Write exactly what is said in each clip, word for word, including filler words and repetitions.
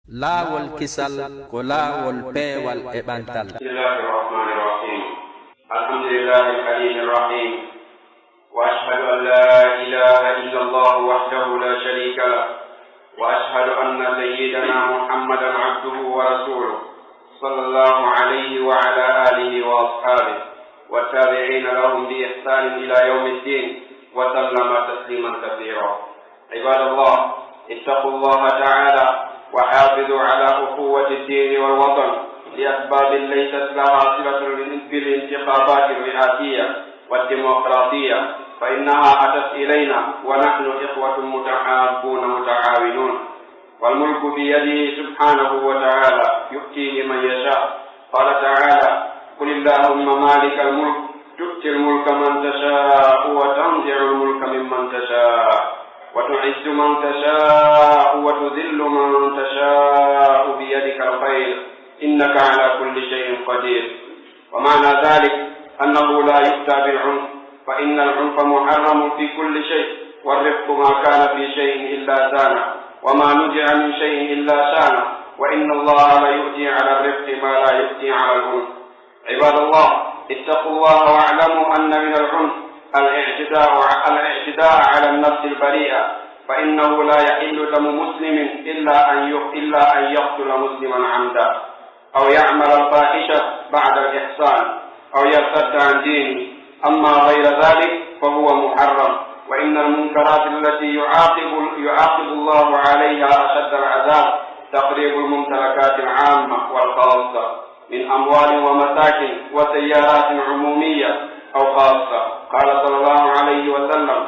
Laawol kisal ko laawol peewal e ɓantal. بسم الله الرحمن الرحيم. الحمد لله الحليم الرحيم. وأشهد أن لا إله إلا الله وحده لا شريك له. وأشهد أن سيدنا محمدا عبده ورسوله. صلى الله عليه وعلى آله وأصحابه. والتابعين لهم بإحسان إلى يوم الدين. وسلم تسليما كثيرا. عباد الله، اتقوا الله تعالى وحافظوا على أخوة الدين والوطن لأسباب ليست لها صلة بالانتخابات الرئاسية والديمقراطية، فإنها أتت إلينا ونحن إخوة متحابون متعاونون، والملك بيده سبحانه وتعالى يؤتيه من يشاء. قال تعالى: قل اللهم مالك الملك تؤتي الملك من تشاء وتنزع الملك ممن تشاء وتعز من تشاء وتذل من تشاء بيدك الخير إنك على كل شيء قدير. ومعنى ذلك أنه لا يؤتى بالعنف، فإن العنف محرم في كل شيء، والرفق ما كان في شيء إلا زانه، وما نزع من شيء إلا شانه، وإن الله ليؤتي على الرفق ما لا يؤتي على العنف. عباد الله، اتقوا الله واعلموا أن من العنف الاعتداء، الاعتداء على النفس البريئة، فإنه لا يحل دم مسلم إلا أن يق-، إلا أن يقتل مسلما عمدا، أو يعمل الفاحشة بعد الإحصان، أو يرتد عن دينه. أما غير ذلك فهو محرم، وإن المنكرات التي يعاقب، يعاقب الله عليها أشد العذاب تخريب الممتلكات العامة والخاصة من أموال ومساكن وسيارات عمومية أو خاصة. قال صلى الله عليه وسلم: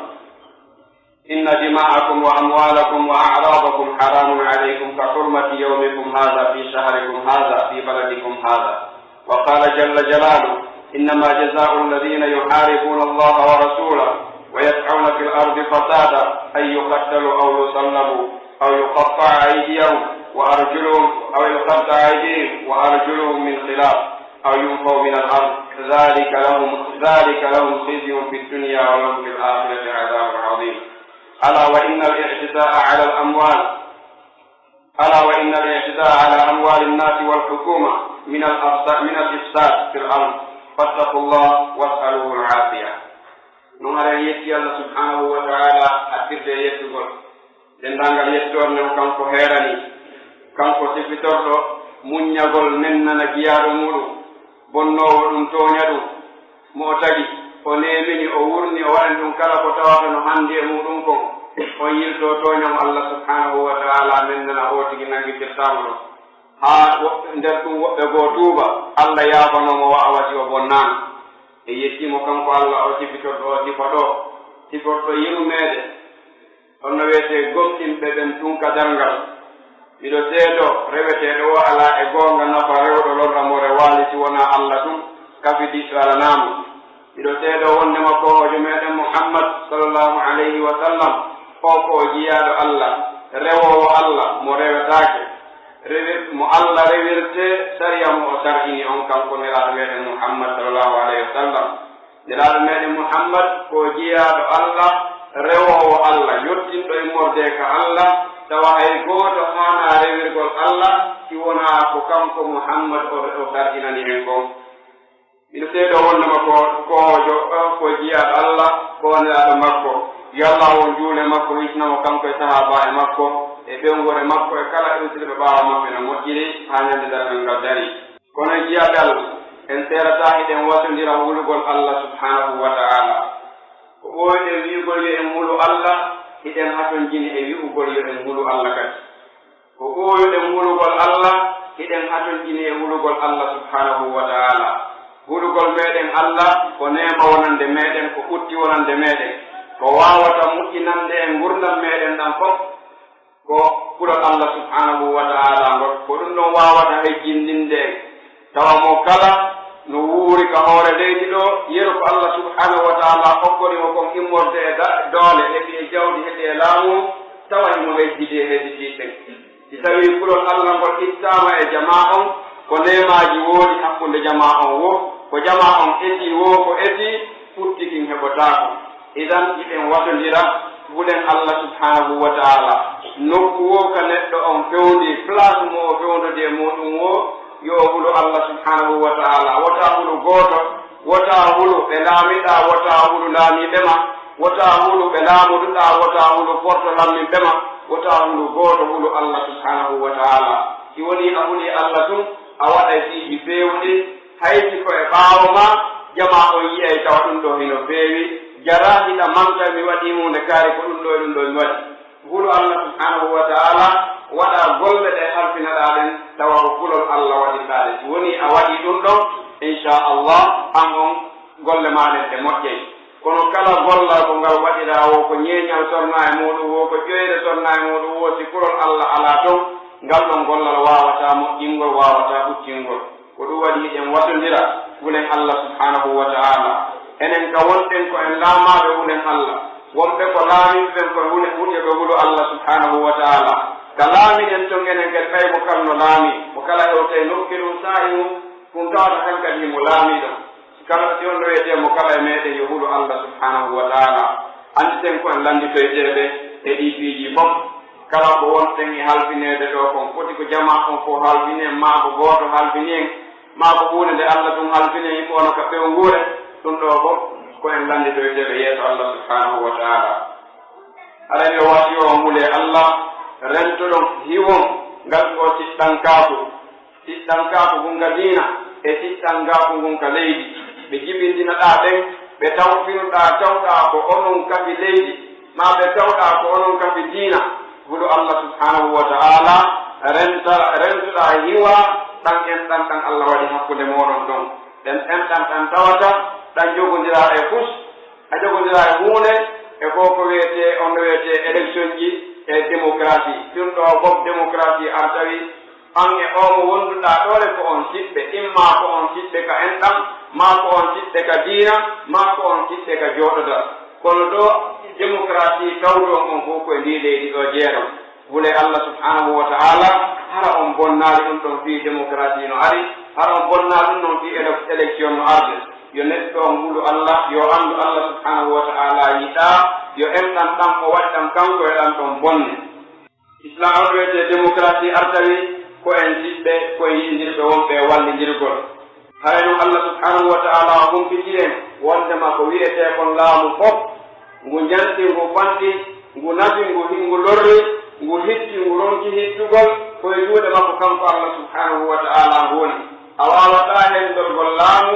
إن دماءكم وأموالكم وأعراضكم حرام عليكم كحرمة يومكم هذا في شهركم هذا في بلدكم هذا. وقال جل جلاله: إنما جزاء الذين يحاربون الله ورسوله ويسعون في الأرض فسادا أن يقتلوا أو يصلبوا أو يقطع أيديهم وأرجلهم، أو يقطع أيديهم وأرجلهم من خلاف أو ينفوا من الأرض، ذلك لهم، ذلك لهم خزي في الدنيا ولهم في الآخرة عذاب عظيم. ألا وإن الاعتداء على الأموال، ألا وإن الاعتداء على أموال الناس والحكومة من الأفساد، من الإفساد في الأرض، فاتقوا الله واسألوه العافية. No haray yetti Allah subhanahu wa ta'ala, hattirde e yettugol. Denndaangal yettoore nden ko kanko heerani, kanko sifitorɗo muññagol nennana jiyaaɗo muuɗum, bonnoowo ɗum, tooña ɗum, mo o tagi, o neemini, o wurni, o waɗani ɗum kala ko tawata no handi e muuɗum kon, on yiltoo tooña mo Allah subhanahu wa ta'ala nennana o tigi nanngitirtaa mo ɗum. Haa woɓɓe, nder ɗum woɓɓe goo tuuba, Allah yaafanoo mo wa a wasi o bonnaama. E yettii mo kanko Allah, o sifitorɗo o sifa ɗoo, siforɗo yurmeende. Honno wi'etee gomɗinɓe ɓen tun ka darngal? Miɗo seedoo, reweteeɗo o alaa e goonga nafa rewɗo lorra mo rewaali si wonaa Alla tun, kafidiiɗo alanaa mo. Miɗo seedoo wonndema koohoojo meɗen Muhammad, sallallahu alayhi wa sallam, o ko o jiyaaɗo Alla, rewoowo Alla, mo rewetaake. Rewir-, mo Alla rewirtee sariya mo o sar'ini on, kanko Nelaaɗo meɗen Muhammad, sallallahu alayhi wa sallam. Nelaaɗo meɗen Muhammad ko jiyaaɗo Alla, rewoowo Alla, yottinɗo immorde ka Alla, tawa hay gooto haanaa rewirgol Alla si wonaa ko kanko Muhammad o, o sar'inani en kon. Miɗo seedoo wonndema ko koojo, ko jiyaaɗo Alla, ko nelaaɗo makko. Yo Alla won juule makko, hisna mo kanko e sahaabaaɓe makko, e ɓeynguure makko, e kala iwtirɓe ɓaawo makko ena moƴƴiri, haa ñande darngal ngal darii. Kono jiyaaɓe Alla, en seerataa hiɗen wasondira hulugol Alla subhanahu wa ta'ala. Ko ɓooyɗen wi'ugol yo en hulu Alla, hiɗen hatonjini e wi'ugol yo en hulu Alla kadi. Ko ɓooyuɗen hulugol Alla, hiɗen hatonjini e hulugol Alla subhanahu wa ta'ala. Hulugol meɗen Alla ko neema wonande meɗen, ko ɓutti wonande meɗen, ko waawata moƴƴinande en ngurndan meɗen ɗan fof. Ko kulol Alla subhanahu wa ta'ala ngol, ko ɗum ɗon waawata hejjindinde en. Tawa mo kala no wuuri ka hoore leydi ɗoo, yeru ko Alla subhanahu wa ta'ala okkori mo kon immorde e da-, doole, heɓi e jawdi, heɓi e laamu, tawa himo hejjidi e hedditiiɓe ɓen. Si tawii kulol Alla ngol ittaama e jamaa on, ko neemaaji woodi hakkunde jamaa on woo, ko jamaa on etii woo, ko etii, ɓutti kin heɓotaako. Idan, hiɗen wasondira, hulen Alla subhanahu wa ta'ala. Nokku woo ka neɗɗo on fewndii, place mo o fewndodii e muuɗum woo, yo o hulu Allah subhanahu wa ta'ala. Wota hulu gooto, wota hulu ɓe laamiɗaa, wota hulu laamiiɓe maa, wota hulu ɓe laamuduɗaa, wota hulu porto lamminɓe maa, wota hulu gooto, hulu Allah subhanahu wa ta'ala. Si wonii a hulii Allah tun, a waɗay piiji feewuɗi, hay si ko e ɓaawo maa, jamaa on yi'ay tawa ɗum ɗoo hino feewi, jaraa hiɗa manta mi waɗii huunde kaari ko ɗum ɗoo e ɗum ɗoo mi waɗi. Hulu Allah subhanahu wa ta'ala, waɗa golle ɗe halfinaɗaa ɗen, tawa ko kulol Allah waɗirɗaa ɗe. Si wonii a waɗii ɗum ɗon, insha Allah, an on golle maa ɗen ɗe moƴƴay. Kono kala gollal ko ngal waɗiraa woo, ko ñeeñal sonnaa e muuɗum woo, ko ƴoyre sonnaa e muuɗum woo, si kulol Allah alaa ton, ngal ɗon gollal waawataa moƴƴingol, waawataa ɓuttingol. Ko ɗum waɗi hiɗen wasondira, hulen Allah subhanahu wa ta'ala. Enen ka wonɗen ko en laamaaɓe, hulen Allah. Wonɓe ko laamiiɓe ɓen ko hule-, huɗe ɓe hulu Allah subhanahu wa ta'ala. Ka laamiɗen ton enen kadi, ɓay mo kala no laamii, mo kala hewtay nokki ɗum saa'i mum, kun tawata kan kadi himo laamii ɗon. Kala si on ɗo wiyetee mo kala e meɗen yo hulu Allah subhanahu wa ta'ala. Annditen ko en lannditoyteeɓe e ɗii piiji fof. Kala ko wonɗen e halfineede ɗoo kon, foti ko jamaa on fof halfinee, maa ko gooto halfinii en, maa ko huunde nde Allah tun halfinii en, ko wano ka ɓewnguure, ɗum ɗoo fof ko en lannditoyteeɓe yeeso Allah subhanahu wa ta'ala. Haray mi wasiyoo on hulee Allah, rentoɗon hiwon ngal ɗoo siɗɗankaaku. Siɗɗankaaku ngun ka diina e siɗɗankaaku ngun ka leydi. Ɓe jibintinaɗaa ɓen, ɓe tawfinuɗaa, tawɗaa ko onon kafi leydi, maa ɓe tawɗaa ko onon kafi diina. Hulu Allah subhanahu wa ta'ala, renta-, rentuɗaa hiwa ɗan enɗan ɗan Allah waɗi hakkunde mooɗon ɗon. Ɗen enɗan ɗan tawata ɗan jogondiraa e fus, a jogondiraa e huunde, e ko ko wiyetee, on no wiyetee élection ji e démocratie. Ɗum ɗoo fof démocratie an tawi an e oo mo wonduɗaa ɗoo le ko on siɓɓe, imma ko on siɓɓe ka enɗan, maa ko on siɓɓe ka diina, maa ko on siɓɓe ka jooɗodal. Kono ɗoo démocratie tawɗo on fof ko e ndii leydi ɗoo jeeɗon. Hulee Allah subhanahu wa ta'ala, hara on bonnaali ɗum ɗon fii démocratie no ari, hara on bonnaali ɗum ɗon fii ele-, élection no arde. Yo neɗɗo on hulu Allah, yo anndu Allah subhanahu wa ta'ala yiɗaa, yo enɗan ɗan o waɗi ɗan kanko e ɗan ɗon bonne. Islam on wiyetee démocratie artawi ko en siɓɓe, ko en yiɗindirɓe wonɓe e wallindirgol. Haray non Allah subhanahu wa ta'ala o humpiti en wondema ko wi'etee kon laamu fof, ngu njanti, ngu fanɗi, ngu nafi, ngu hi-, ngu lorri, ngu hitti, ngu ronki hittugol, ko e juuɗe makko kanko Allah subhanahu wa ta'ala ngu woni. A waawataa hendorgol laamu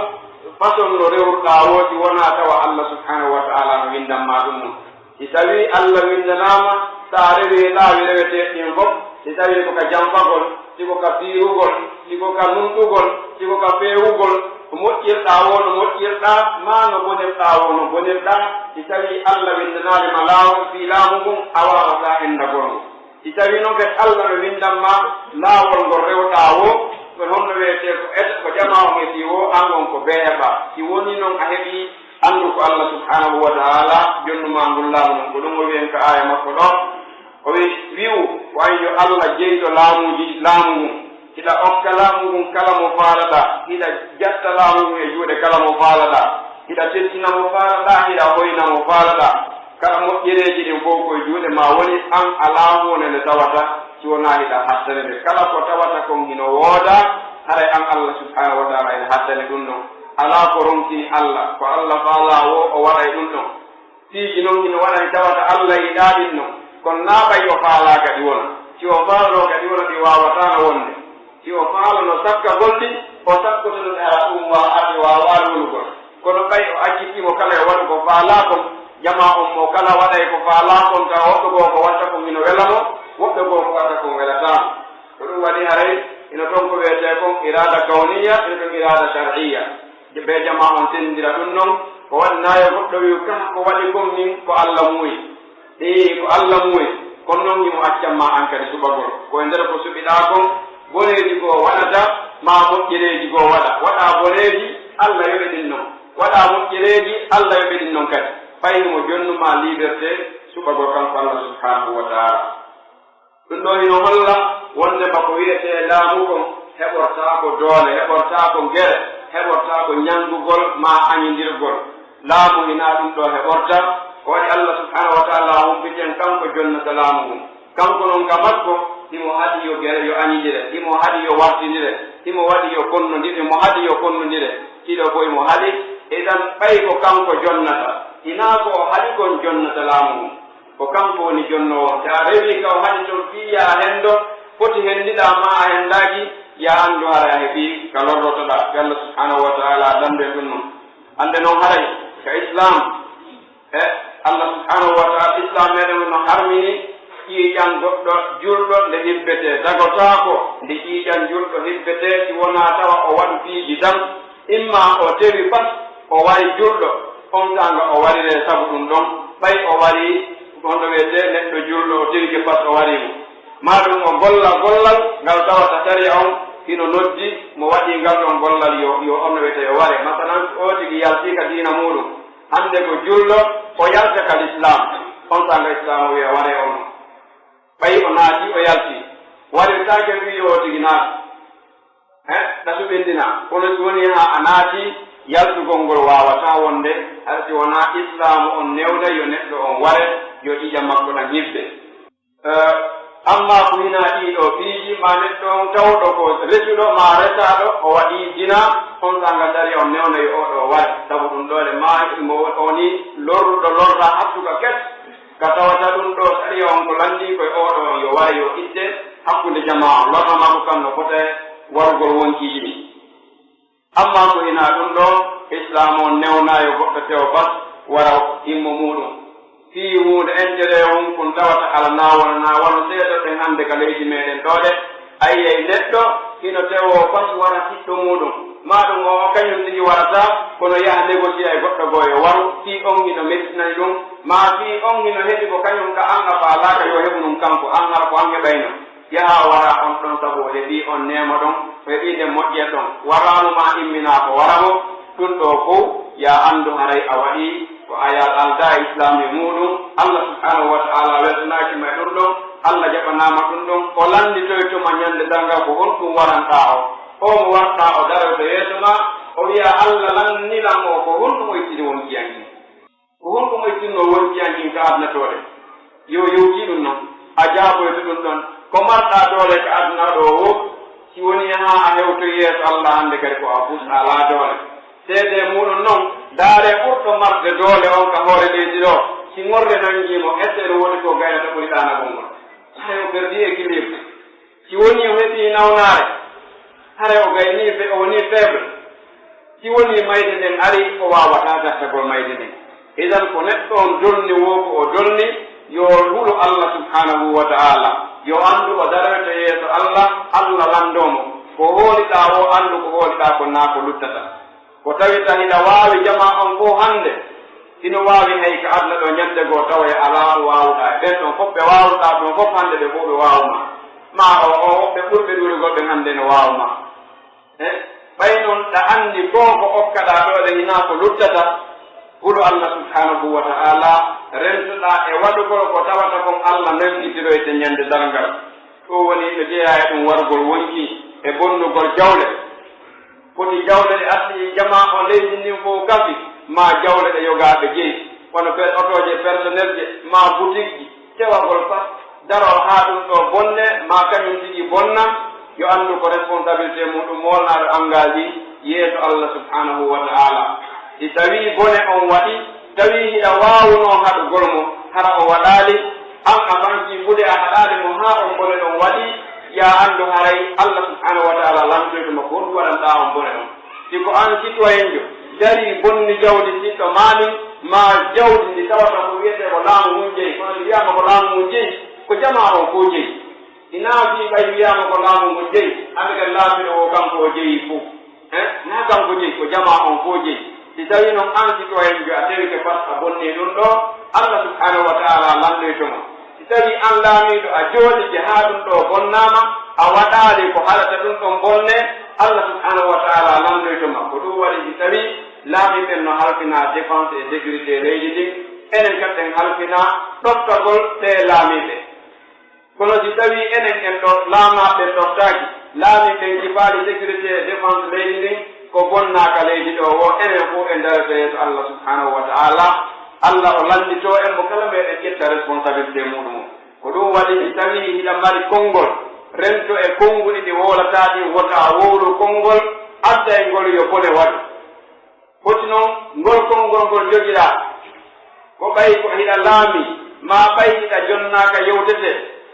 façon no rewruɗaa woo si wonaa tawa Allah subhanahu wa ta'ala no windan maa ɗum non. Si tawii Alla winndanaama, si a rewii laawi reweteeɗi ɗin fof, si tawii ko ka janfagol, si ko ka fiirugol, si ko ka nunɗugol, si ko ka feewugol, ko moƴƴirɗaa woo no moƴƴirɗaa, maa no bonirɗaa woo no bonirɗaa, si tawii Alla winndanaali ma laawol fii laamu ngun, a waawataa enndagol ngu. Si tawii non kadi Alla no winndan ma laawol ngol rewɗaa woo, ko honno wiyetee ko et-, ko jamaa on etii woo, an on ko beeɓaa. Si wonii non a heɓii, anndu ko Alla subhaanahu wa ta'aalaa jonnu maa ngun laamu non. Ko ɗum o wi'i en ka aaya makko ɗoo. O wi'i, wi'u, ko an yo Alla jeyɗo laamuuji, laamu ngun. Hiɗa okka laamu ngun kala mo faalaɗaa. Hiɗa jatta laamu ngun e juuɗe kala mo faalaɗaa. Hiɗa teddina mo faalaɗaa, hiɗa hoyna mo faalaɗaa. Kala moƴƴereeji ɗin fow ko e juuɗe maa woni, an alaa huunde nde tawata si wonaa hiɗa hattani nde. Kala ko tawata kon hino woodaa, haray an Alla subhaanahu wa ta'aalaa hiɗa hattani ɗum ɗon. Alaa ko ronkini Alla, ko Alla faalaa woo o waɗay ɗum ɗon. Piiji non hino waɗani tawata Alla yiɗaa ɗin non, kono naa ɓay o faalaaka ɗi wona. Si o faalnoo ka ɗi wona, ɗi waawataa no wonde. Si o faalano sakkagol ɗi, o sakkoto ɗum, hara ɗum wa-, ɗi waawaa wonugol. Kono ɓay o accitii mo kala e waɗu ko faalaa kon, jamaa on mo kala waɗay ko faalaa kon, tawa woɓɓe goo ko watta kon hino wela mo, woɓɓe goo ko watta kon welataa mo. Ko ɗum waɗi haray hino ton ko wi'etee kon iraada kawniya, hino ton iraada shar'iyya. Bee jamaa on senndira ɗum non, ko waɗi naa yo goɗɗo wi'u, "Kaa ko waɗi kon min ko Alla muuyi." Ee, ko Alla muuyi, kono non himo accan ma an kadi suɓagol. Ko e nder ko suɓiɗaa kon, boneeji goo waɗata, maa moƴƴereeji goo waɗa. Waɗaa boneeji, Alla yoɓe ɗin non. Waɗaa moƴƴereeji, Alla yoɓe ɗin non kadi. Fay himo jonnu maa liberté suɓagol kanko Alla subhaanahu wa ta'aalaa. Ɗum ɗoo hino holla wonndema ko wi'etee laamu kon heɓortaako doole, heɓortaako gere, heɓortaako ñanngugol maa añindirgol. Laamu hinaa ɗum ɗoo heɓorta, ko waɗi Alla subhaanahu wa ta'aalaa humpiti en kanko jonnata laamu ngun. Kanko non ka makko, himo haɗi yo gere, yo añidire, himo haɗi yo wartindire, himo waɗi yo konnondire, himo haɗi yo konnondire. Ɗiɗo fow himo haɗi, idan ɓay ko kanko jonnata, hinaa ko o haɗi kon jonnata laamu ngun. Ko kanko woni jonnoowo. Si a rewii ka o haɗi ton fii yo a henndo, foti henndiɗaa maa a henndaaki, yo a anndu haray a heɓii ka lorrotoɗaa. Yo Allah subhanahu wa ta'ala landu en ɗun non. Annde non haray ka Islam, E Allah subhanahu wa ta'ala, Islam meɗen no harmini ƴiiƴan goɗɗo julɗo nde hibbetee. Dagotaako nde ƴiiƴan julɗo hibbetee, si wonaa tawa o waɗu piiji tan, imma o tewi fas, o wari julɗo, on saanga o warire sabu ɗun ɗon, ɓay o wari, hono wi'etee, neɗɗo julɗo, o tewike fas, o wari mo. Maa ɗun o golla gollal ngal tawata sariya on hino noddi mo waɗii ngal ɗon gollal yo, yo on no wi'etee yo ware. Masalan, si oo tigi yaltii ka diina muuɗun, hande ko julɗo, o yalta ka lislaam, on saanga Islaam o wi'a waree on. Ɓay o naatii, o yaltii, warirtaake fii yo oo tigi naatu. He, ɗa suɓindina, kono si wonii haa a naatii, yaltugol ngol waawataa wonde, hay si wonaa Islaamu on newnay yo neɗɗo on ware, yo ƴiiƴan makko ɗan hibbe. Eh, ammaa ko hinaa ɗii ɗoo piiji, maa neɗɗo on tawɗo ko resuɗo, maa resaaɗo, o waɗii zina, on saanga sariya on newna yo oo ɗoo ware. Sabu ɗun ɗoo le, maa himo woni lorruɗo lorra hattuka kes, ka tawata ɗun ɗoo sariya on ko lanndii ko e oo ɗoo on yo ware, yo itte hakkunde jamaa on. Lorra makko kan no fota e warugol wonkiiji ɗin. Ammaa ko hinaa ɗun ɗoo, Islaam on newnaa yo goɗɗo tewo fas wara himmo muuɗun. Fii huunde intérêt hunkun tawata alanaa, wonanaa wano seeɗorɗen hande ka leydi meɗen ɗoo ɗe. A yi'ay neɗɗo hino tewoo fas wara siɗɗo muuɗun. Maa ɗun o, o kañun tigi warata, kono yaha négocier e goɗɗo goo yo waru. Fii on hino mettinani ɗun, maa fii on hino heɓi ko kañun ka an a faalaaka yo heɓu ɗun kanko, an hara ko an heɓayno. Yaha wara on ɗon sabu o heɓii on neema ɗon, o heɓii nden moƴƴere ɗon. Waraano maa imminaa ko wara mo, ɗun ɗoo fow, yo a anndu haray a waɗii ko a ya-, aldaa e Islaam e muuɗun. Allah subhanahu wa ta'ala weltanaaki ma e ɗun ɗon, Allah jaɓanaama ɗun ɗon. O lannditoyto ma ɲande darngal ko honɗun waranɗaa o. O mo warɗaa o daroyta yeeso maa, o wi'a, "Allah lanndinam o ko honɗun o ittiri wonki an kin." Ko honɗun moytinnoo wonki an kin ka aduna too ɗen? Yo yewtii ɗun non. A jaaboyto ɗun ɗon. Ko marɗaa doole ka aduna ɗoo woo, si wonii haa a hewtoyi yeeso Allah hande kadi ko a fus a alaa doole. Seedee muuɗun non, ndaaree ɓurɗo marde doole on ka hoore leydi ɗoo, si ŋorre nangii mo, est-ce que no woodi ko gaynata ɓuri ɗaanagol ngol? Haray o perdii équilibre. Si wonii o heɓii nawnaare, haray o gaynii fe-, o wonii faible. Si wonii mayde nden arii, o waawataa dartagol mayde nden. Idan ko neɗɗo on dolni woo ko o dolni, yo hulu Allah subhanahu wa ta'ala. Yo anndu o daroyta yeeso Allah, Allah lanndoo mo. Ko hooliɗaa woo anndu ko hooliɗaa kon naa ko luttata. Ko tawita hiɗa waawi jamaa on fow hande, hino waawi hay ka aduna ɗoo ɲande goo tawa e alaa mo waawuɗaa. E ɓen ɗon fow ɓe waawuɗaa ɗon fow hande ɓe fow ɓe waawu maa. Maa o, o woɓɓe ɓurɓe ɗuuɗugol ɓen hande no waawu maa. Eh? Ɓay non ɗa anndi fow ko okkaɗaa ɗoo ɗe hinaa ko luttata, hulu Allah subhanahu wa ta'ala, rentoɗaa e waɗugol ko tawata kon Allah nanngitiroyte ɲande darngal. Ɗun woni no jeyaa e ɗun warugol wonki e bonnugol jawle. Foti jawle ɗe arti jamaa on leydi ndin fow kafi, maa jawle ɗe yogaaɓe jeyi, wano per-, otooje personnelje, maa butikji, tewagol fas, daroo haa ɗun ɗoo bonne, maa kaɲun tigi bonna, yo anndu ko responsabilité muuɗun moolnaaɗo engagé yeeso Allah subhanahu wa ta'ala. Si tawii bone on waɗi, tawii hiɗa waawunoo haɗugol mo, hara o waɗaali, an a fankii fuɗe a haɗaali mo haa on bone ɗon waɗi, yo a anndu haray Allah subhanahu wa ta'ala lantoyto ma ko honɗun waɗanɗaa on bone ɗon. Si ko an sitoyenjo darii bonni jawdi siɗɗo maa ndin, maa jawdi ndi tawata ko wi'etee ko laamu ngun jeyi, kono si wi'aama ko laamu ngun jeyi, ko jamaa on fow jeyi. Hinaa fii ɓay wi'aama ko laamu ngun jeyi, hande kadi laamiiɗo woo kanko o jeyi fow. Eh, naa kanko jeyi, ko jamaa on fow jeyi. Si tawii non an sitoyenjo a tewike fas a bonnii ɗun ɗoo, Allah subhanahu wa ta'ala landoyto ma. Si tawii an laamiiɗo a jooɗike haa ɗun ɗoo bonnaama, a waɗaali ko haɗata ɗun ɗon bonne, Allah subhanahu wa ta'ala landoyto ma. Ko ɗun waɗi si tawii laamiiɓe ɓen no halfinaa défense et sécurité leydi ndin, enen kadi en halfinaa ɗoftagol ɓee laamiiɓe. Kono si tawii enen en ɗo, laamaaɓe ɓen ɗoftaaki, laamiiɓe ɓen kifaali sécurité et défense leydi ndin, ko bonnaa ka leydi ɗoo woo, enen fow en daroto yeeso Allah subhanahu wa ta'ala. Allah o lannditoo en, mo kala meɗen ƴetta responsabilité muuɗun on. Ko ɗun waɗi, si tawii hiɗa mari konngol, rento e konnguɗi ɗi wowlataa ɗin, wota a wowlu konngol addayngol yo bone waɗu. Foti non, ngol konngol ngol njogiɗaa, ko ɓay ko hiɗa laamii, maa ɓay hiɗa jonnaaka yewtete,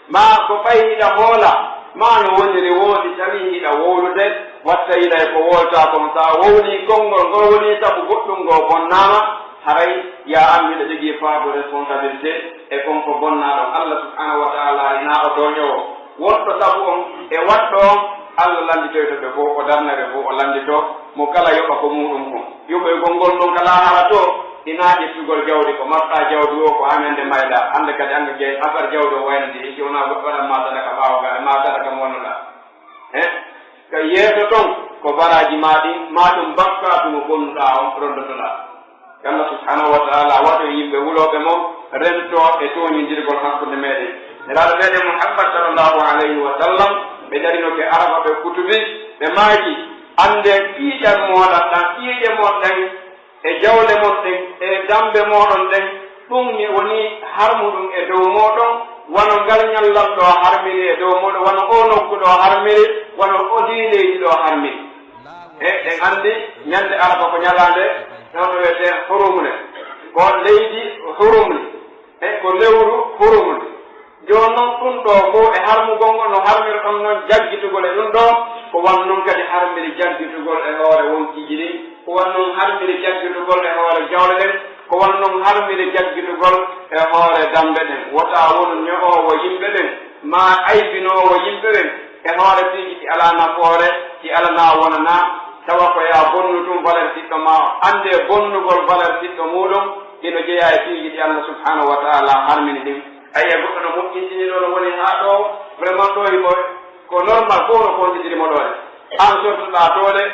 maa ko ɓay hiɗa hoola, maa no woniri woo, si tawii hiɗa wowlude, watta yiɗay ko wowlataa kon. Si a wowlii konngol ngol, wonii sabu goɗɗun goo bonnaama, haray yo a anndu hiɗa jogii part de responsabilité e kon ko bonnaa ɗon. Allah subhanahu wa ta'ala hinaa o tooñoowo. Wonɗo sabu on e waɗɗo on, Allah lannditoyto ɓe fow, o darna ɓe fow, o lannditoo mo kala yoɓa ko muuɗun kon. Yoɓoygol ngol non ka laahara to, hinaa ƴettugol jawdi, ko marɗaa jawdi woo, ko an e an mayɗaa. Hannde kadi an ka jey afar jawdi on waynodiri, si wonaa goɗɗo waɗan maa sadaka ɓaawo gaa, e maa sadaka mo wonnoɗaa. He? Ka yeeso ton, ko baraaji maa ɗin, maa ɗun bakkaatu mo bonnuɗaa on rondotoɗaa. Yo Allah subhanahu wa ta'ala waɗu en yimɓe hulooɓe mo, rentoo e tooñindirgol hakkunde meɗen. Nelaaɗo meɗen Muhammad sallallahu alayhi wa sallam, ɓe darino ke Arafa, ɓe kutubi, ɓe maaki, "Anndee ƴiiƴan mooɗon ɗan, ƴiiƴe mon ɗen, e jawle mon ɗen, e dambe mooɗon ɗen, ɗun mi woni harmuɗun e dow mooɗon, wano ngal ñallal ɗoo harmiri e dow mooɗon, wano oo nokku ɗoo harmiri, wano oo ndii leydi ɗoo harmiri." E ɗen anndi ñande Arafa ko ñalaande tawno wi'etee hurumre, ko leydi hurumri, e ko lewru hurumri. Jooni non, ɗun ɗoo fow e harmugol ngol no harmirɗon non jaggitugol e ɗun ɗoo, ko wano non kadi harmiri jaggitugol e hoore wonkiiji ɗin, ko wano non harmiri jaggitugol e hoore jawle ɗen, ko wano non harmiri jaggitugol e hoore dambe ɗen. Wota wonu ño'oowo yimɓe ɓen, maa aybinoowo yimɓe ɓen e hoore piiji ɗi alaa nafoore, ɗi alanaa wonanaa, tawa ko yo a bonnu tun valeur siɗɗo maa on. Anndee bonnugol valeur siɗɗo muuɗum hino jeyaa e piiji ɗi Allah subhanahu wa ta'ala harmini ɗin. A yi'a goɗɗo no moƴƴintini ɗoo, no woni haa ɗoo, vraiment ɗoo himo, ko normal, fow no konnditiri mo ɗoo de. An sottuɗaa too de,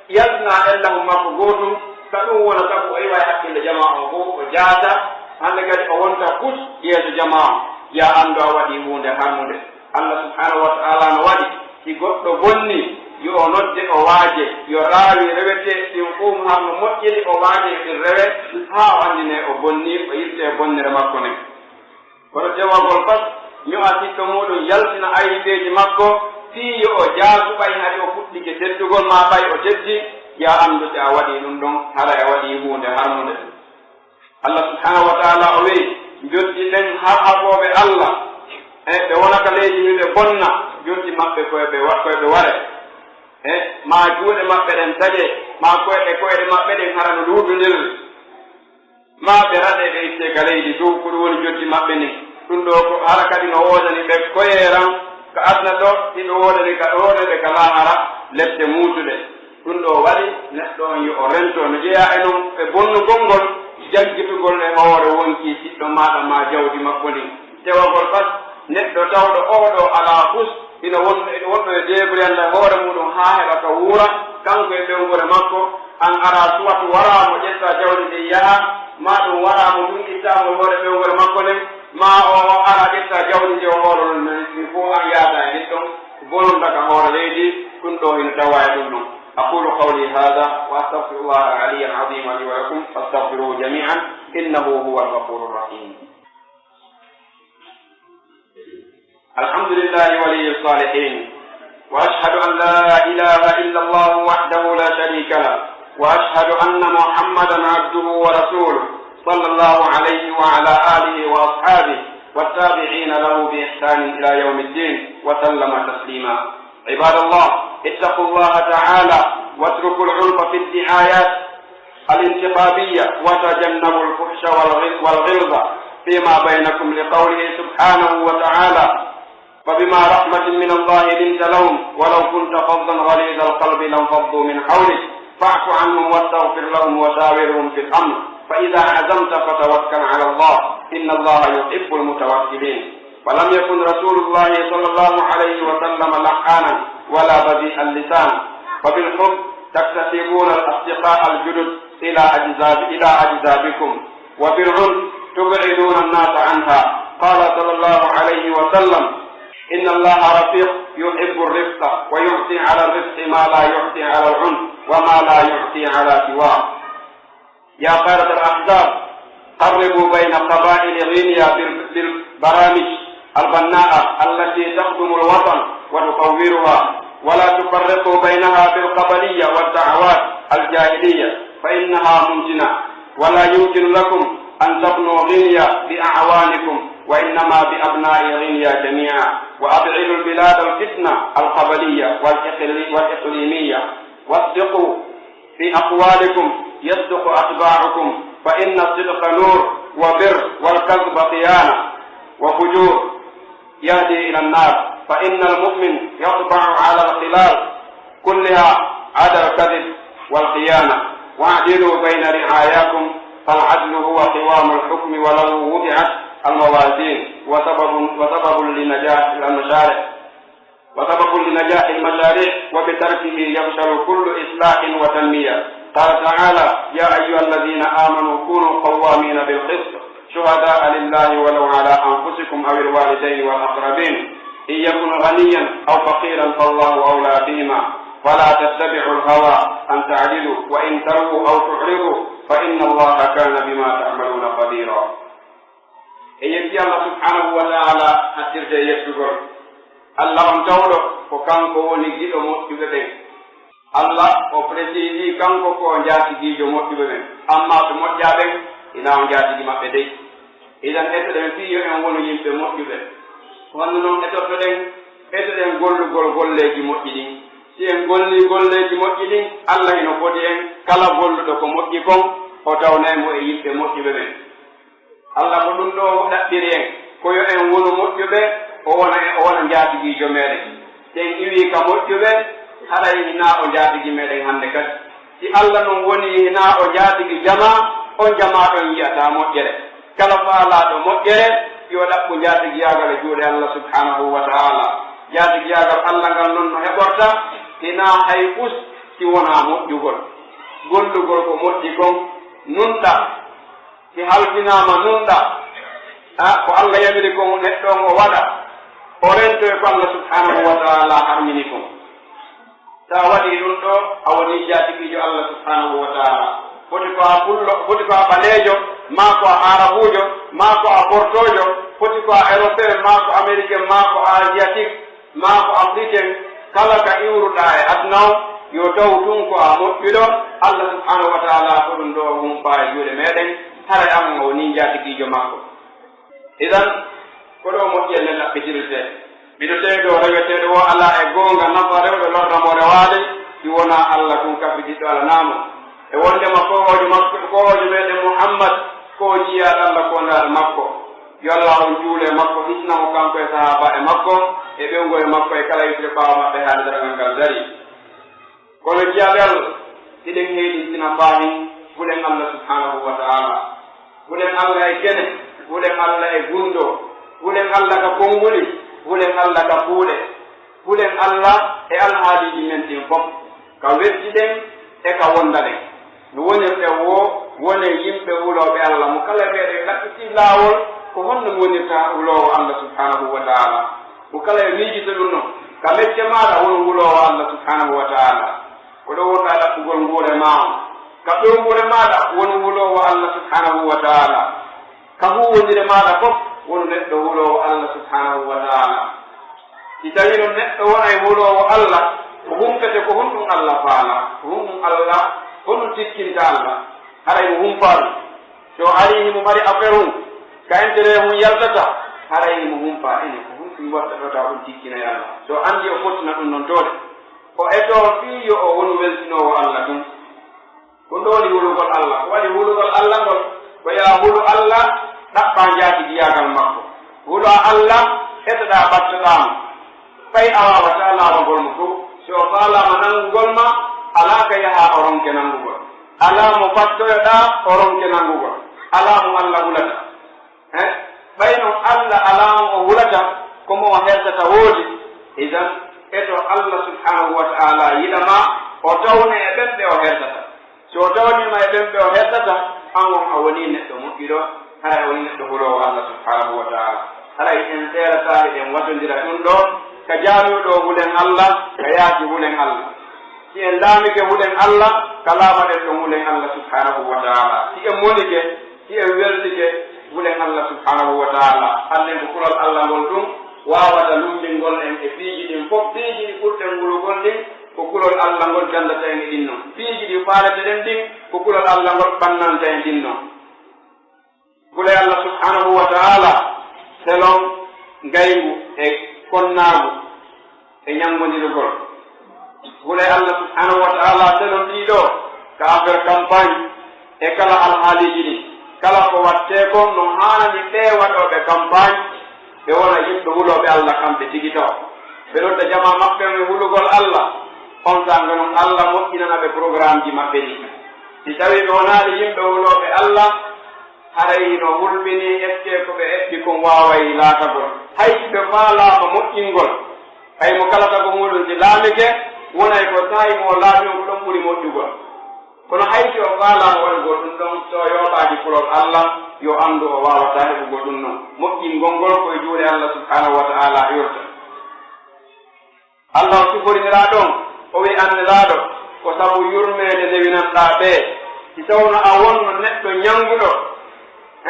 yaltinaa ellahun makko gootun, ka ɗun wona sabu o iwa e hakkille jamaa on fow, o jaata, hande kadi o wonta kus yeeso jamaa on. Yo a anndu a waɗii huunde harmunde. Allah subhanahu wa ta'ala no waɗi, si goɗɗo bonnii, yo o nodde, o waaje, yo raawi rewetee ɗin fow, harno moƴƴiri, o waaje yo ɗin rewe, haa o anndinee o bonnii, o irtee bonnere makko nden. Kono dewagol fat, ño'a siɗɗo muuɗum, yaltina aybeeji makko, fii yo o jaasu ɓay hari o fuɗɗike teddugol maa ɓay o teddi, yo a anndu si a waɗii ɗum ɗon, haray a waɗii huunde harmunde. Allah subhanahu wa ta'ala o wi'i, njoddi ɓen harhabooɓe Allah, e ɓe wona ka leydi ndi ɓe bonna, njoddi maɓɓe ko e ɓe wa-, ko e ɓe ware. E maa juuɗe maɓɓe ɗen taƴe, maa koyɗe, koyɗe maɓɓe ɗen hara no luutondir. Maa ɓe raɗe ɓe itte ka leydi dow, ko ɗum woni njoddi maɓɓe ndin. Ɗum ɗoo ko hara kadi no woodani ɓe koyeeran ka aduna ɗoo, hiɗo woodani ka ɗoo ɓe ka laahara lepte muusuɗe. Ɗum ɗoo waɗi neɗɗo on yo o rento, no jeyaa e non e bonnugol ngol, jaggitugol e hoore wonkii siɗɗo maaɗa maa jawdi makko ndin. Tewagol fat neɗɗo tawɗo oo ɗoo alaa fus, ina won-, ina wonɗo e deebriyalla e hoore muuɗum haa heɓa ka wuura, kanko e ɓeynguure makko, an araa suwat waraa mo ƴetta jawdi ndin yaha, maa ɗum waraa mo ɗum itta mo e hoore ɓeynguure makko nden, maa o, o araa ƴetta jawdi ndi o hooro ɗum nden, ɗum fow an yaada e ɗin ɗon, bononda ka hoore leydi, ɗum ɗoo hino tawaa e ɗum ɗon. أقول قولي هذا وأستغفر الله العلي العظيم لي ولكم فاستغفروه جميعا إنه هو الغفور الرحيم. الحمد لله ولي الصالحين، وأشهد أن لا إله إلا الله وحده لا شريك له، وأشهد أن محمدا عبده ورسوله، صلى الله عليه وعلى آله وأصحابه والتابعين له بإحسان إلى يوم الدين، وسلم تسليما. عباد الله، اتقوا الله تعالى واتركوا العنف في الدعايات الانتخابية وتجنبوا الفحش والغل-، والغلظة فيما بينكم، لقوله سبحانه وتعالى: "فبما رحمة من الله لنت لهم ولو كنت فظا غليظ القلب لانفضوا من حولك فاعف عنهم واستغفر لهم وشاورهم في الأمر فإذا عزمت فتوكل على الله إن الله يحب المتوكلين." ولم يكن رسول الله صلى الله عليه وسلم لعانا ولا بذيء اللسان، فبالحب تكتسبون الأصدقاء الجدد إلى أجذاب-، إلى أجذابكم، وبالعنف تبعدون الناس عنها. قال صلى الله عليه وسلم: "إن الله رفيق يحب الرفق، ويعطي على الرفق ما لا يعطي على العنف، وما لا يعطي على سواه." يا قادة الأحزاب، قربوا بين قبائل غينيا بال-، بالبرامج البناءة التي تخدم الوطن وتطورها، ولا تفرقوا بينها بالقبلية والدعوات الجاهلية، فإنها منتنة، ولا يمكن لكم أن تبنوا غينيا بأعوانكم، وإنما بأبناء غينيا جميعا، وأبعدوا البلاد الفتنة القبلية والإقلي-، والإقليمية، واصدقوا في أقوالكم يصدق أتباعكم، فإن الصدق نور وبر، والكذب خيانة وفجور يهدي إلى النار، فإن المؤمن يطبع على الخلال كلها عدا الكذب والخيانة، واعدلوا بين رعاياكم، فالعدل هو قوام الحكم، ولو وضعت الموازين وسبب، وسبب لنجاح المشاريع. وسبب لنجاح المشاريع، وبتركه يفشل كل إصلاح وتنمية. قال تعالى: يا أيها الذين آمنوا كونوا قوامين بالقسط شهداء لله ولو على أنفسكم أو الوالدين والأقربين، إن يكن غنيا أو فقيرا فالله أولى بهما، فلا تتبعوا الهوى أن تعدلوا، وإن تلووا أو تعرضوا فإن الله كان بما تعملون خبيرا. E yeddi Allah subhanahu wa ta'ala hattirde e yettugol. Allah on tawɗo ko kanko woni giɗo moƴƴuɓe ɓen. Allah o presidi kanko ko o njaatigiijo moƴƴuɓe ɓen. Amma ɓe moƴƴaa ɓen, hinaa o njaatigi maɓɓe dey. Idan etoɗen fii yo en wonu yimɓe moƴƴuɓe. Ko honno non etotoɗen? Etoɗen gollugol golleeji moƴƴi ɗin. Si en gollii golleeji moƴƴi ɗin, Allah hino fodi en, kala golluɗo ko moƴƴi kon, o tawnay mo e yimɓe moƴƴuɓe ɓen. Allah ko ɗun ɗoo ɗaɓɓiri en, ko yo en wonu moƴƴuɓe, o wona, o wona njaatigiijo meɗen. Si en iwii ka moƴƴuɓe, haray hinaa o njaatigi meɗen hande kadi. Si Allah non woni hinaa o njaatigi jamaa, on jamaa ɗon yi'ataa moƴƴere. Kala faalaaɗo moƴƴere, yo ɗaɓɓu njaatigiyaagal e juuɗe Allah subhanahu wa ta'ala. Njaatigiyaagal Allah ngal non no heɓorta, hinaa hay fus si wonaa moƴƴugol. Gollugol ko moƴƴi kon, nunɗa. Si halfinaama nunɗa, a, ko Allah yamiri kon neɗɗo on o waɗa, o rentoy ko Allah subhanahu wa ta'ala harmini kon. Si a waɗii ɗun ɗoo, a wonii jaatigiijo Allah subhanahu wa ta'ala. Foti ko a pullo, foti ko a ɓaleejo, maa ko a aarabuujo, maa ko a portoojo, foti ko a européen, maa ko américain, maa ko asiatique, maa ko africain, kala ka iwruɗaa e aduna on, yo taw tun ko a moƴƴuɗo, Allah subhanahu wa ta'ala ko ɗun ɗoo o humpaa e juuɗe meɗen, haray an on a wonii njaatigiijo makko. Idan, ko ɗoo moƴƴere nden ɗaɓɓitirtee. Miɗo seedoo reweteeɗo woo alaa e goonga nafa rewde lorra mo rewaade, si wonaa Allah tun kafidiɗɗo alanaa mo. E wondema koohoojo makko, koohoojo meɗen Muhammad, ko o jiyaaɗo Allah ko naaɗo makko. Yo Allah on juulu e makko, hisna mo kanko e sahaabaaɓe makko, e ɓeynguure makko e kala iwtude ɓaawo maɓɓe haa nde darangal ngal darii. Kono jiyaaɓe Allah, hiɗen heyɗintina faahin hulen Allah subhanahu wa ta'ala. Hulen Allah e kene, hulen Allah e gunndoo, hulen Allah ka konnguli, hulen Allah ka kuuɗe, hulen Allah e alhaaliiji men ɗin fof, ka weltiɗen e ka wondaɗen. No wonirɗen woo, wonen yimɓe hulooɓe Allah. Mo kala e meɗen ɗaɓɓitii laawol, ko honno mi wonirta huloowo Allah subhanahu wa ta'ala? Mo kala e miijito ɗun non, ka mecce maaɗa wonu huloowo Allah subhanahu wa ta'ala. Ko ɗo wonɗaa ɗaɓɓugol nguure maa on. Ka ɗo nguure maaɗa wonu huloowo Allah subhanahu wa ta'ala. Ka huuwondire maaɗa fof wonu neɗɗo huloowo Allah subhanahu wa ta'ala. Si tawii non neɗɗo wonay huloowo Allah, ko humpete ko honɗun Allah faalaa, ko honɗun Allah, honɗun tikkinta Allah, haray mo humpaa ɗun. Si o arii himo mari affaire hun, ka intérêt hun yaltata, haray himo humpaa ene ko honɗun watta ɗoo tawa ɗun tikkinay Allah. Si o anndii o fottina ɗun non toode, o etoo fii yo o wonu weltinoowo Allah tun. Ko ɗun woni hulugol Allah. Ko waɗi hulugol Allah ngol? Ko yo a hulu Allah, ɗaɓɓaa njaatigiyaagal makko. Hulaa Allah, etoɗaa ɓattoɗaa mo. Fay a waawataa laawagol mo fow. Si o faalaama nanngugol ma, alaa ka yahaa o ronke nanngugol. Alaa mo ɓattoyoɗaa o ronke nanngugol. Alaa mo Allah hulata. He? Ɓay non Allah alaa mo o hulata, ko mo o hertata woodi. Idan, eto Allah subhanahu wa ta'ala yiɗa ma, o tawne e ɓen ɓe o hertata. Si o tawniima e ɓen ɓe o hertata, an on a wonii neɗɗo moƴƴuɗo, haray a wonii neɗɗo huloowo Allah subhanahu wa ta'ala. Haray en seerataa eɗen wasondira ɗun ɗoo, ka jaami'u ɗoo hulen Allah, ka yaasi hulen Allah. Si en laamike hulen Allah, ka laamaɗen ɗon hulen Allah subhanahu wa ta'ala. Si en monike, si en weltike, Hulen Allah subhanahu wa ta'ala. Annden ko kulol Allah ngol ɗum waawata lummbingol en e piiji ɗin fof. Piiji ɗi ɓurɗen hulugol ɗin, ko kulol Allah ngol gandata en e ɗin non. Piiji ɗi faaleten ɗin, ko kulol Allah ngol ɓannanta en ɗin non. Huley Allah subhanahu wa ta'ala, selon ngayngu e konnaagu e ñanngondirgol. Huley Allah subhanahu wa ta'ala, selon ɗii ɗoo ka affaire campagne e kala alhaaliiji ɗin. Kala ko waɗtee kon no haanani ɓee waɗooɓe campagne, ɓe wona yimɓe hulooɓe Allah kamɓe tigi taw. Ɓe nodda jamaa maɓɓe on e hulugol Allah, on sanga non Allah moƴƴinana ɓe programmeji maɓɓe ɗin. Si tawii ɓe wonaali yimɓe hulooɓe Allah, haray hino hulɓinii, est-ce que ko ɓe eɓɓi kon waaway laatagol? Hay si ɓe faalaama moƴƴingol, hay mo kala tago muuɗum si laamike, wonay ko saa'i mo o laami on ko ɗon ɓuri moƴƴugol. Kono hay si o faalaama waɗugol ɗum ɗon, so o yooɓaaki kulol Allah, yo anndu o waawataa heɓugol ɗum non. Moƴƴingol ngol ko e juuɗe Allah subhanahu wa ta'ala yurta. Allah o siforiniraaɗo on, o wi'i, "An Nelaaɗo, ko sabu yurmeende newinanɗaa ɓe. Si tawno a wonno neɗɗo ñannguɗo,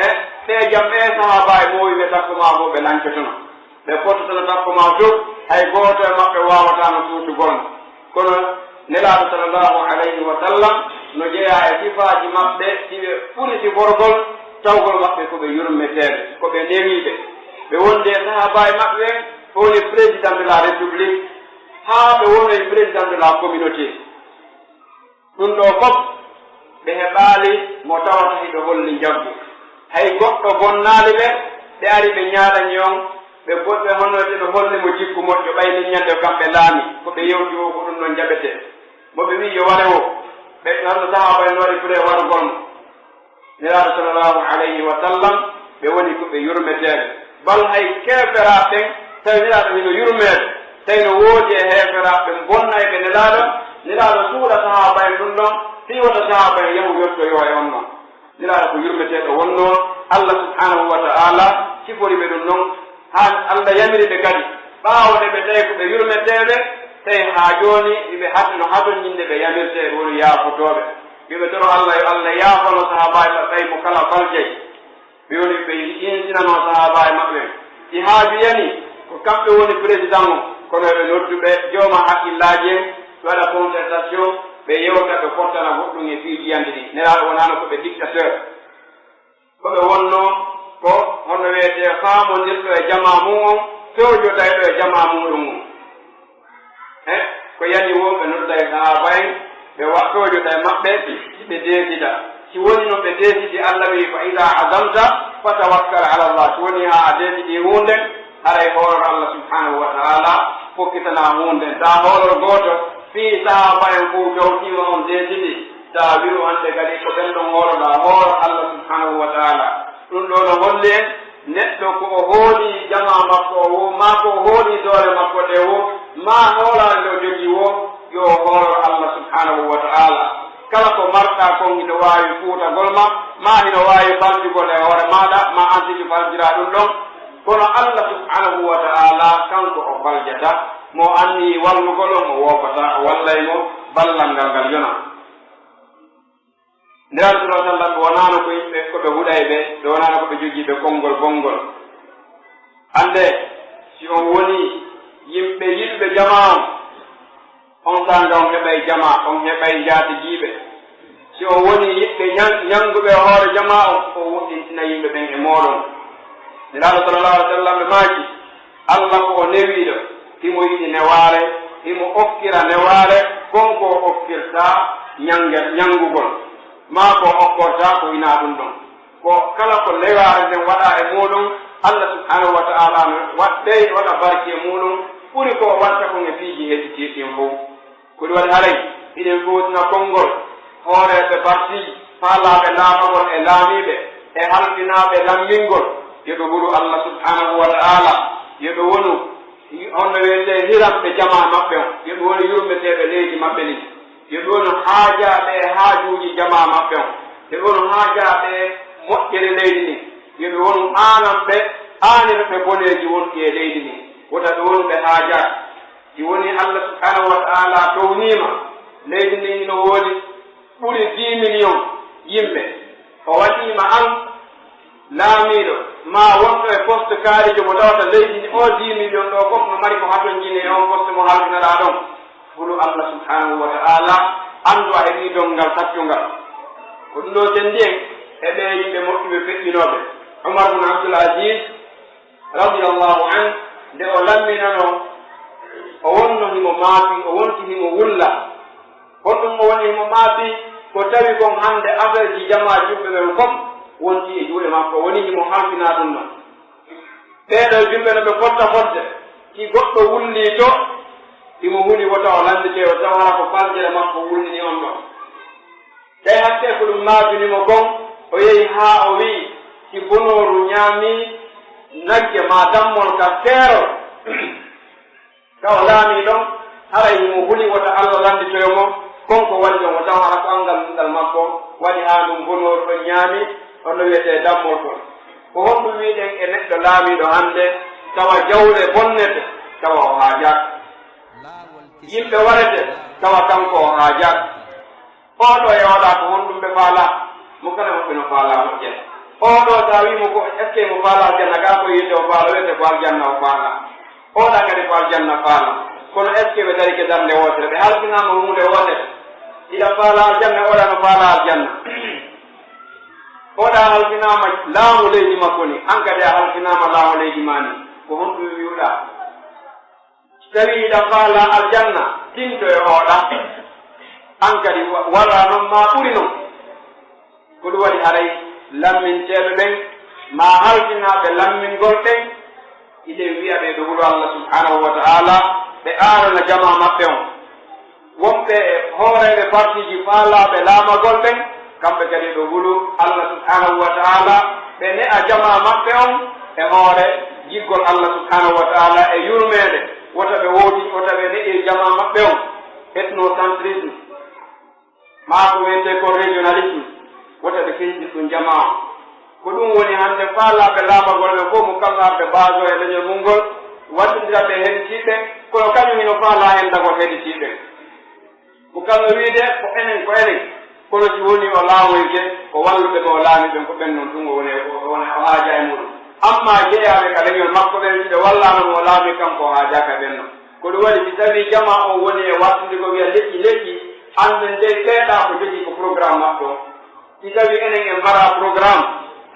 he, ɓee jam ɓee sahaabaaɓe moowi ɓe takko maa fof ɓe lancotono. Ɓe pottotono takko maa fof, hay gooto e maɓɓe waawataano suutugol mo." Kono Nelaaɗo sallallahu alayhi wa sallam no jeyaa e sifaaji maɓɓe, si ɓe ɓuri siforgol, tawgol maɓɓe ko ɓe yurmeteeɓe, ko ɓe newiiɓe. Ɓe wondi e sahaabaaɓe maɓɓe ɓen, ko woni président de la République, haa ɓe wonoyi président de la communauté. Ɗum ɗoo fof, ɓe heɓaali mo tawata hiɓe holli njaggu. Hay goɗɗo bonnaali ɓe, ɓe ari ɓe ñaarani on, ɓe bo-, ɓe hono ɓe no holli mo jikku moƴƴo, ɓay nin ñande kamɓe laami, ko ɓe yewti woo ko ɗum ɗon jaɓetee. Mo ɓe wi'i yo ware woo, ɓe honno sahaaba en no waɗi fure warugol mo? Nelaaɗo sallallahu alayhi wa sallam, ɓe woni ko ɓe yurmeteeɓe. Bal hay keeferaaɓe ɓen, tawi Nelaaɗo hino yurmeede, tawi no woodi e heeferaaɓe ɓen bonnayɓe Nelaaɗo, Nelaaɗo suuɗa sahaaba en ɗum ɗon, fii wota sahaaba en yahu yottoyoo e on non. Nelaaɗo ko yurmeteeɗo wonnoo, Allah subhanahu wa ta'ala sifori ɓe ɗum non, haa Allah yamiri ɓe kadi, ɓaawo nde ɓe tawi ko ɓe yurmeteeɓe, tawi haa jooni hiɓe hat-, no hatonjinde ɓe yamirtee, ɓe woni yaafotooɓe. Yo ɓe toro Allah, yo Allah yaafano sahaabaaɓe maɓɓe ɓen mo kala faljay. Ɓe woni ɓe insinanoo sahaabaaɓe maɓɓe ɓen. Si haaju yanii, ko kamɓe woni président on, kono ɓe noddu ɓe jooma hakkillaaji en, ɓe waɗa concertation, ɓe yewta, ɓe fottana goɗɗum e fii jiyannde ɗin. Nelaaɗo wonaano ko ɓe dictateur. Ko ɓe wonnoo ko hono wi'etee faamondirɗo e jamaa mum on, fewjodayɗo e jamaa muuɗum on. E ko yani woo, ɓe nodda e sahaaba en, ɓe wa-, fewjoda e maɓɓe, si ɓe deesida. Si woni non ɓe deesidi, Allah wi'i, "Fa idaa azamta fatawakkal ala Allah." Si woni haa a deesidi huunde, haray hoolor Allah subhanahu wa ta'ala, fokkitanaa huunde. Taa hoolor gooto, fii sahaaba en fow tawtiima on deesidi. Taa wi'u hannde kadi ko ɓen ɗon hooloɗaa, hoolo Allah subhanahu wa ta'ala. Ɗum ɗoo no holli en neɗɗo ko o hooli jamaa makko o woo, maa ko o hooli doole makko ɗe woo, maa hoolaare nde o jogii woo, yo o hoolo Allah subhanahu wa ta'ala. Kala ko marɗaa kon hino waawi fuutagol ma, maa hino waawi faljugol e hoore maaɗa, maa an tigi faljiraa ɗum ɗon. Kono Allah subhanahu wa ta'ala, kanko o faljata, mo anni wallugol on, o woofataa, o wallay mo ballal ngal ngal yona. Nelaaɗo sallallahu alaihi wasallam, ɓe wonaano ko yimɓe, ko ɓe huɗay ɓe, ɓe wonaano ko ɓe jogii ɓe konngol bonngol. Annde, si on wonii yimɓe yiɗuɓe jamaa on, on sanga on heɓay jamaa, on heɓay njaatigiiɓe. Si on wonii yiɓɓe ñan-, ñannguɓe e hoore jamaa on, on woɗɗintina yimɓe ɓen e mooɗon. Nelaaɗo sallallahu alaihi wasallam ɓe maaki, Allah ko o newiiɗo, himo yiɗi newaare, himo okkira newaare kon ko o okkirta ñannge-, ñanngugol, maa ko o okkorta ko hinaa ɗum ɗon. Ko kala ko newaare nden waɗaa e muuɗum, Allah subhanahu wa ta'ala no waɗ-, ɓey-, waɗa barke e muuɗum, ɓuri ko o waɗta kon e piiji heɓitiiɗi ɗin fow. Ko ɗum waɗi haray hiɗen fewtina konngol hooreeɓe parti faalaaɓe laamagol e laamiiɓe e halfinaaɓe lammingol, yo ɓe hulu Allah subhanahu wa ta'ala, yo ɓe wonu honno wi'etee hiranɓe jamaa maɓɓe on, yo ɓe wonu yurmeteeɓe leydi maɓɓe ndin, yo ɓe wonu haajaaɓe e haajuuji jamaa maɓɓe on, yo ɓe wonu haajaaɓe e moƴƴere leydi ndin, yo ɓe wonu aananɓe, aanirɓe boneeji wonɗi e leydi ndin, wota ɓe wonu ɓe haajaaka. Si wonii Allah subhanahu wa ta'ala towniima, leydi ndin hino woodi ɓuri dix millions yimɓe, o waɗiima an Laamiiɗo, maa wonɗo e poste kaalijo mo tawata leydi ndi, oo dix millions ɗoo fof no mari ko hatonjini e on poste mo halfinaɗaa ɗon. Hulu Allah subhanahu wa ta'ala, anndu a heɓii donngal saccungal. Ko ɗum ɗoo senndi en e ɓee yimɓe moƴƴuɓe feƴƴinooɓe. Umar bun Abdul Aziz, radiyallahu anhu, nde o lamminanoo, o wonno himo maafi, o wonti himo wulla. Honɗum o woni himo maafi? Ko tawi kon hannde affaire ji jamaa julɓe ɓen fof wonti e juuɗe makko, woni himo halfinaa ɗum non. Ɓee ɗoo julɓe no ɓe fotta fodde, si goɗɗo wullii to, himo huli wota o lannditee, o tawa hara ko faljere makko wulnini on ɗon. Tawi hakkee ko ɗum maajini mo kon, o yehi haa o wi'i, si bonooru ñaamii nagge maa dammol ka seerol, tawa laamii ɗon, haray himo huli wota Alla lannditoyo mo, kon ko waɗi ɗon, o tawa hara ko anngal ɗuɗal makko waɗi haa ɗum bonooru ɗon ñaami, on no wi'etee dammol kon. Ko honɗum wi'uɗen e neɗɗo laamiiɗo hannde, tawa jawle bonnete, tawa o haajaaka? Yimɓe warete, tawa kanko o haajaaka? Oo ɗoo e oo ɗaa ko honɗum ɓe faalaa? Mo kala maɓɓe no faalaa moƴƴere. Oo ɗoo, so a wii mo ko, est-ce que mo faalaa aljanna? Kaa ko yiɗde o faalaa, wiyete ko aljanna o faalaa. Oo ɗaa kadi ko aljanna faalaa. Kono est-ce que ɓe darike darnde wootere? Ɓe halfinaama huunde wootere. Hiɗa faalaa aljanna, oo ɗaa no faalaa aljanna. Oo ɗaa halfinaama laamu leydi makko ni, an kadi a halfinaama laamu leydi maa ni. Ko honɗum wi'uɗaa? Si tawii hiɗa faalaa aljanna, tinto e oo ɗaa. An kadi wa-, wara non maa ɓuri non. Ko ɗum waɗi haray lamminteeɓe ɓen, maa halfinaaɓe lammingol ɓen, hiɗen wi'a ɓe ɗo hulu Allah subhanahu wa ta'ala, ɓe aanana jamaa maɓɓe on. Wonɓe e hooreeɓe partiiji faalaaɓe laamagol ɓen, kamɓe kadi ɗo hulu Allah subhanahu wa ta'ala, ɓe ne'a jamaa maɓɓe on e hoore giggol Allah subhanahu wa ta'ala e yurmeende, wota ɓe woodi, wota ɓe ne'ir jamaa maɓɓe on ethnocentrisme, maa ko wi'etee kon régionalisme, wota ɓe fenjir ɗum jamaa on. Ko ɗum woni hannde faalaaɓe laamagol ɓen fof mo kallarɓe baajo e leñol mum ngol, waɗɗondira ɓe heɗitiiɓe, kono kañum hino faalaa enndagol heɗitiiɓe. Ko kamɓe wiide ko enen, ko enen. Kono si woni o laamoyke, ko walluɓe ɓe o laami ɓen, ko ɓen non tun o woni, o, o, o haaja e muɗum. Amma jeyaaɓe ka leñol makko ɓen, si ɓe wallaano mo o laami kanko, o haajaaka e ɓen non. Ko ɗum waɗi, si tawii jamaa on woni e wartude ko wi'a leƴƴi, leƴƴi, annden dey ɓee ɗaa ko jogii ko programme maɓɓe on. Si tawii enen en maraa programme,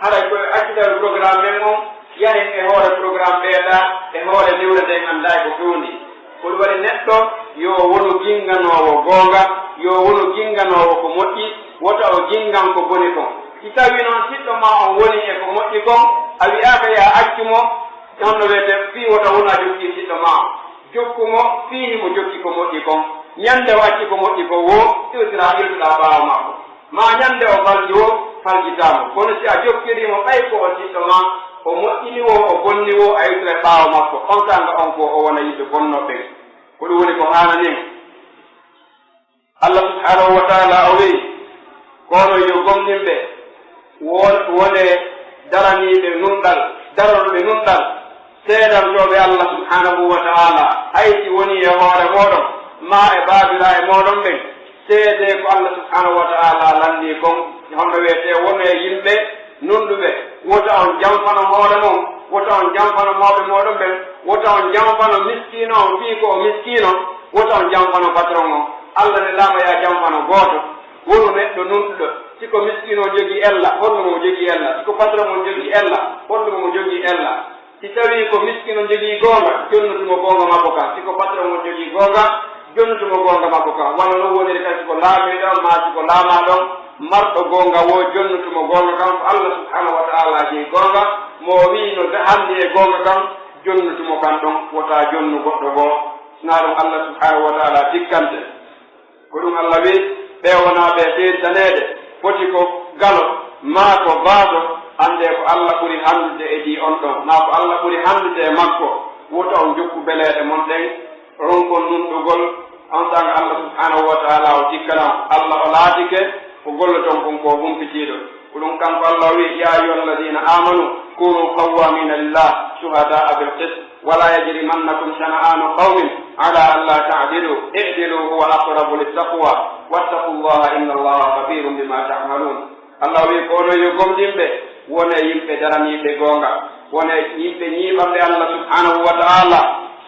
haray ko e accidal programme men on, yahen e hoore programme ɓee ɗaa, e hoore newre nden anndaa e ko fewndi. Ko ɗum waɗi neɗɗo yo wonu ginganoowo goonga, yo wonu ginganoowo ko moƴƴi, wota o gingan ko boni kon. Si tawii non siɗɗo maa on woni e ko moƴƴi kon, a wi'aaka yo a accu mo, honno wi'etee, fii wota wonu a jokkii siɗɗo maa on. Jokku mo fii himo jokki ko moƴƴi kon. Ñande o acci ko moƴƴi kon woo, iwtiraa, iltuɗaa ɓaawo makko. Maa ñande o falji woo, faljitaa mo. Kono si a jokkirii mo, ɓay ko o siɗɗo maa, o moƴƴini woo, o bonni woo, a iwtiray ɓaawo makko. On saanga on fow o wona yimɓe bonnooɓe ɓen. Ko ɗum woni ko haanani en. Allah subhanahu wa ta'ala o wi'i, ko onon yo gomɗinɓe, won-, wonee daraniiɓe nunɗal, daronɓe nunɗal, seedantooɓe Allah subhanahu wa ta'ala, hay si wonii e hoore mooɗon, maa e baabiraaɓe mooɗon ɓen, seedee ko Allah subhanahu wa ta'ala lanndii kon, honno wi'etee, wonee yimɓe nunɗuɓe, wota on janfano hoore mon, wota on janfano mawɓe mooɗon ɓen, wota on janfano miskiino on fii ko o miskiino, wota on janfano patron on. Allah nelaama yo a janfano gooto. Wonu neɗɗo nunɗuɗo. Si ko miskiino on jogii ella, holno mo jogii ella? Si ko patron on jogii ella, holno mo jogii ella? Si tawii ko miskiino on jogii goonga, jonnutu mo goonga makko kan. Si ko patron on jogii goonga, jonnutu mo goonga makko kan. Wano non woniri kadi si ko laamiiɗo on, maa si ko laamaaɗo on, marɗo goonga woo, jonnutu mo goonga kan. Ko Allah subhanahu wa ta'ala jey goonga, mo o wi'i no handi e goonga kan, jonnutu mo kan ɗon, wota jonnu goɗɗo goo. Sinaa ɗum Allah subhanahu wa ta'ala tikkante. Ko ɗum Allah wi'i, ɓe wonaa ɓe teeritaneede, foti ko galo, maa ko baaso, anndee ko Allah ɓuri hanndude e ɗii on ɗon, maa ko Allah ɓuri hanndude e makko, wota on jokku beleeɗe mon ɗen, ronkon nunɗugol, on saanga Allah subhanahu wa ta'ala o tikkana on. Allah o laatike ko golloton kon ko humpitiiɗo. Ko ɗum kanko Allah o wi'i, يا أيها الذين آمنوا كونوا قوامين لله شهداء بالقسط ولا يجرمنكم شنآن قوم على ألا تعدلوا اعدلوا هو أقرب للتقوى واتقوا الله إن الله خبير بما تعملون. Allah o wi'i, ko onon yo gomɗinɓe, Wonee yimɓe daraniiɓe goonga, wonee yimɓe ñiiɓanɓe Allah subhanahu wa ta'ala,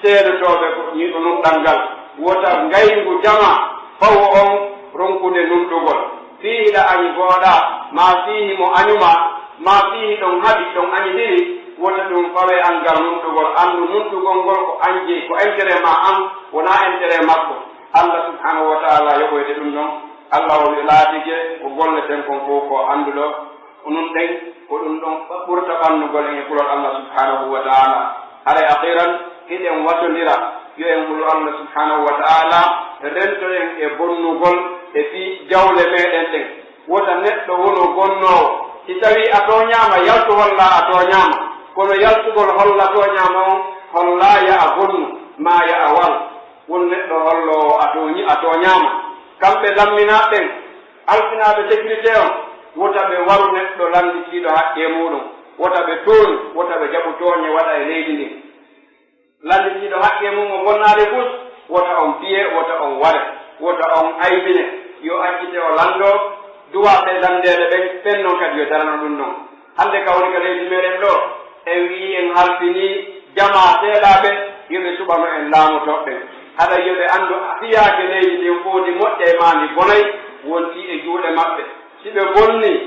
seedotooɓe ko ñi-, nuɗɗal ngal. Wota ngayngu jamaa fawo on ronkude nunɗugol. Fii hiɗa añi gooɗaa, maa fii himo añumaa, maa fii hiɗon haɗi, ɗon añidiri, wota ɗun fawe an ngal nunɗugol. Anndu nunɗugol ngol ko an jeyi, ko intérêt maa an, wonaa intérêt makko. Allah subhanahu wa ta'ala yoɓoyte ɗun ɗon. Allah o laatike ko golleten kon fow ko annduɗo. Onon ɗen, ko ɗun ɗon ɓurta ɓannugol en e kulol Allah subhanahu wa ta'ala. Haray akhiran, hiɗen wasondira, yo en hulu Allah subhanahu wa ta'ala, rento en e bonnugol e fii jawle meɗen ɗen. Wota neɗɗo wonu bonnoowo. Si tawii a tooñaama, yaltu holla a tooñaama. Kono yaltugol holla tooñaama on, hollaa yo a bonnu, maa yo a wal. Won neɗɗo holloowo a tooñi-, a tooñaama. Kamɓe lamminaaɓe ɓen, alfinaaɓe sécurité on, wota ɓe waru neɗɗo lannditiiɗo haqqee muuɗum. Wota ɓe tooñu, wota ɓe jaɓu tooñe waɗa e leydi ndin. Lannditiiɗo haqqee mum o bonnaali fus, wota on piye, wota on ware, wota on aybine. Yo accite o lanndoo, duwaaɓe lanndeede ɓen, ɓen non kadi yo darano ɗum non. Hannde ka woni ka leydi meɗen ɗoo, en wi'i en halfinii jamaa seeɗaaɓe, yo ɓe suɓano en laamotooɓe ɓen. Haɗa yo ɓe anndu, fiyaake leydi ndin fow ndi moƴƴay maa ndi bonay, wontii e juuɗe maɓɓe. Si ɓe bonnii,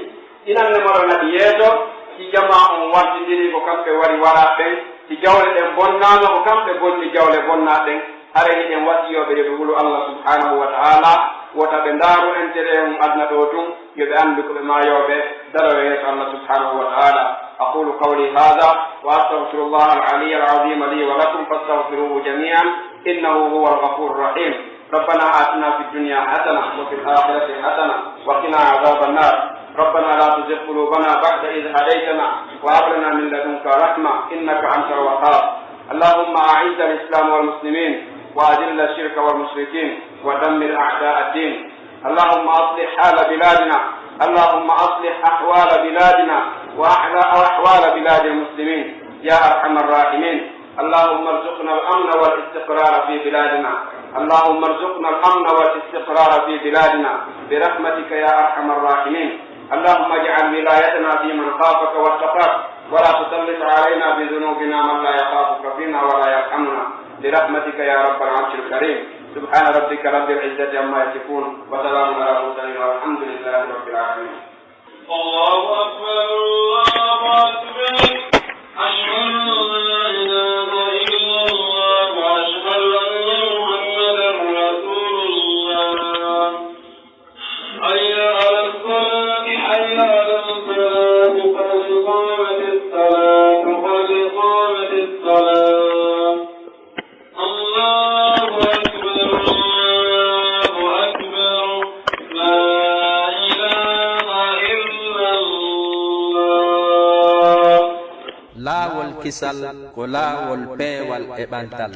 inan ne moɗon naɓi yeeso, si jamaa on wartindirii ko kamɓe wari waraa ɓen, si jawle ɗen bonnaama ko kamɓe bonni jawle bonnaa ɗen, haray hiɗen wasiyoo ɓe yo ɓe hulu Allah subhanahu wa ta'ala, wota ɓe ndaaru intérêt mum aduna ɗoo tun, yo ɓe anndu ko ɓe maayooɓe daroya yeeso Allah subhanahu wa ta'ala. أقول قولي هذا وأستغفر الله العلي العظيم لي ولكم فاستغفروه جميعا إنه هو الغفور الرحيم. ربنا آتنا في الدنيا حسنة وفي الآخرة حسنة وقنا عذاب النار. ربنا لا تزغ قلوبنا بعد إذ هديتنا وهب لنا من لدنك رحمة إنك أنت الوهاب. اللهم أعز الإسلام والمسلمين وأذل الشرك والمشركين ودمر أعداء الدين. اللهم أصلح حال بلادنا. اللهم أصلح أحوال بلادنا وأحلا-، وأحوال بلاد المسلمين يا أرحم الراحمين. اللهم ارزقنا الأمن والاستقرار في بلادنا. اللهم ارزقنا الأمن والاستقرار في بلادنا برحمتك يا أرحم الراحمين. اللهم اجعل ولايتنا في من خافك واتقاك، ولا تسلط علينا بذنوبنا من لا يخافك فينا ولا يرحمنا، برحمتك يا رب العرش الكريم. سبحان ربك رب العزة عما يصفون، وسلام على المرسلين، والحمد لله رب العالمين. الله أكبر، الله أكبر. أشهد أن لا إله إلا الله، وأشهد أن محمدا رسول الله. حي على الصلاة، حي على الفلاح، قد قامت الصلاة، قد قامت الصلاة. الله أكبر، الله أكبر، لا إله إلا الله. Laawol kisal ko laawol peewal e ɓantal.